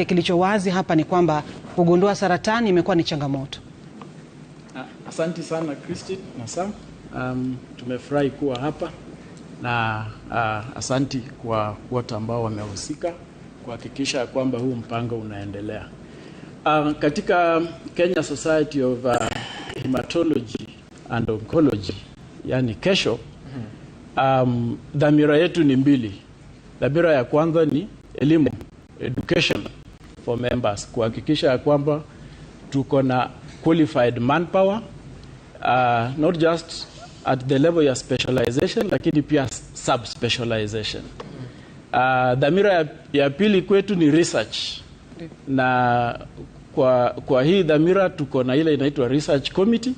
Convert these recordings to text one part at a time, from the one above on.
Maanake kilicho wazi hapa ni kwamba kugundua saratani imekuwa ni changamoto. Asante sana Christine na Sam. Tumefurahi kuwa hapa na asanti kwa wote ambao wamehusika kuhakikisha kwamba huu mpango unaendelea. Katika Kenya Society of Hematology and Oncology, yani KESHO, dhamira yetu ni mbili. Dhamira ya kwanza ni elimu, education for members, kuhakikisha ya kwamba tuko na qualified manpower, not just at the level ya specialization, lakini pia subspecialization. Dhamira ya pili kwetu ni research, na kwa hii dhamira tuko na ile inaitwa research committee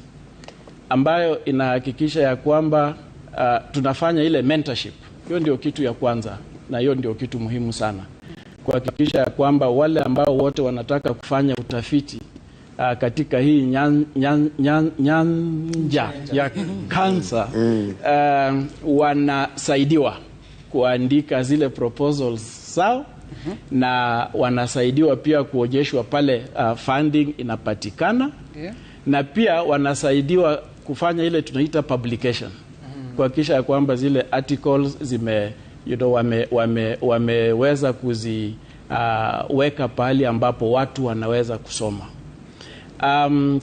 ambayo inahakikisha ya kwamba tunafanya ile mentorship. Hiyo ndio kitu ya kwanza na hiyo ndio kitu muhimu sana, kuhakikisha ya kwamba wale ambao wote wanataka kufanya utafiti katika hii nyanja ya kansa wanasaidiwa kuandika zile proposals zao na wanasaidiwa pia kuonyeshwa pale funding inapatikana na pia wanasaidiwa kufanya ile tunaita publication, kuhakikisha ya kwamba zile articles zime you know, wameweza kuziweka pahali ambapo watu wanaweza kusoma.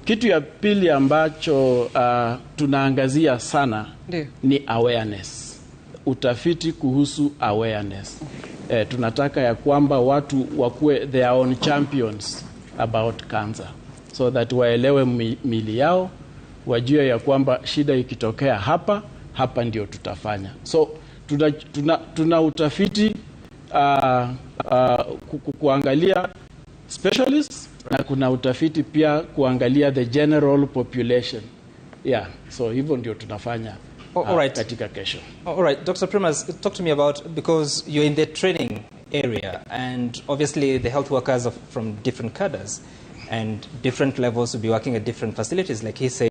Kitu ya pili ambacho tunaangazia sana ni awareness, utafiti kuhusu awareness. Tunataka ya kwamba watu wakuwe their own champions about cancer so that waelewe mili yao, wajue ya kwamba shida ikitokea hapa hapa ndio tutafanya. So tuna utafiti kuangalia specialists na kuna utafiti pia kuangalia the general population. Yeah, so hivyo ndio tunafanya All right. katika KESHO. All right, Dr. Primus, talk to me about, because you're in the training area, and obviously the health workers are from different cadres and different levels will be working at different facilities, like he said.